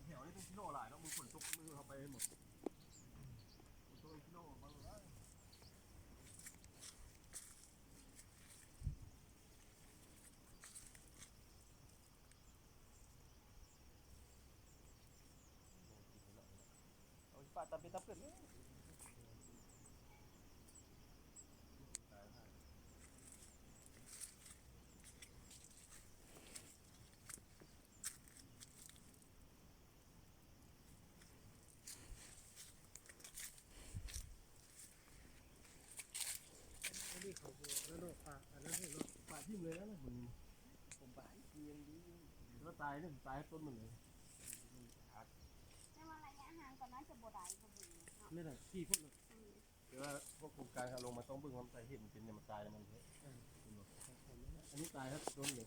ແຖວນີ້ເປັນກິໂລຫຼາຍເນາະ ມື້ຝົນຕົກ ມື້ເຮົາໄປໝົດ ຝົນຕົກກິໂລມາຫຼາຍ. ເອົາປະຕາມເປັນຕາເພິ່ນເລີຍ. ອັນນີ້ເຂົາບໍ່ ອັນນັ້ນເນາະ ປະ ອັນນັ້ນເນາະ ປະຖິ້ມເລີຍນະ ມັນ ຜົມປະໃຫ້ເກືອງດີ ແລ້ວຕາຍເດ້ ຕາຍຕົ້ນມັນເລີຍ. ແຕ່ວ່າໄລຍະຫ່າງກໍໜ້າຈະບໍ່ໄດ້ ບໍ່ເຫັນເນາະ ແມ່ນແຫຼະ ສີ່ຟຸດເນາະ. ອືມ ແຕ່ວ່າພວກໂຄງການເຂົາລົງມາຕ້ອງເບິ່ງວ່າສາເຫດມັນເປັນຫຍັງ ມັນຕາຍນຳມັນແທ້. ເອີ ເຫັນບໍ່? ອັນນີ້ຕາຍຄັບຕົ້ນເລີຍ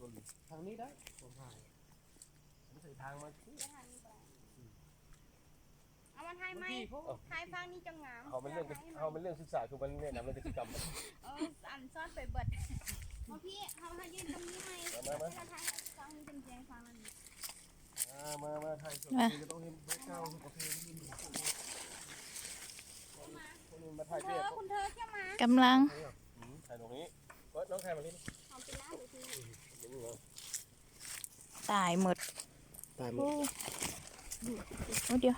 ຕົ້ນເລີຍ ທາງນີ້ໄດ້ ຜົມຫາຍ ມັນໃສ່ທາງມາ ໄປທາງນີ້ບໍ່ໄດ້. ອືມ ເອົາມາຖ່າຍໃໝ່ ມັນດີໂພດ ຖ່າຍຝັ່ງນີ້ຈັ່ງງາມ. ເຮົາແມ່ນເລື່ອງ ເຮົາແມ່ນເລື່ອງສຶກສາ ຄືມັນແນະນຳເລື່ອງກິດຈະກຳ. ເອີ ອັນຊ້ອນໄປເບິດ ມາພີ່ ເຮົາ ເຮົາຢືນຕຳນີ້ໃຫ້ ມາ ມາ ມາ ຖ່າຍຝັ່ງນີ້ແຈ້ງໆ ຝັ່ງນັ້ນ. ອ່າ ມາ ມາ ຖ່າຍສົດ ມາ ກໍຕ້ອງເຫັນໃບເກົ່າ ປະເພນີ ມາ ມາຖ່າຍ ເອີ ເດ້ ຄຸນເທີ ເຈົ້າມາ ກຳລັງ ອືມ ຖ່າຍຕົງນີ້ ເປີດ ນ້ອງຖ່າຍມານີ້ ເອົາກິນນ້ຳໄປທີ່ ອືມ ຕາຍໝົດ ຕາຍໝົດ. ໂອ້ ໂອ້ ດຽວ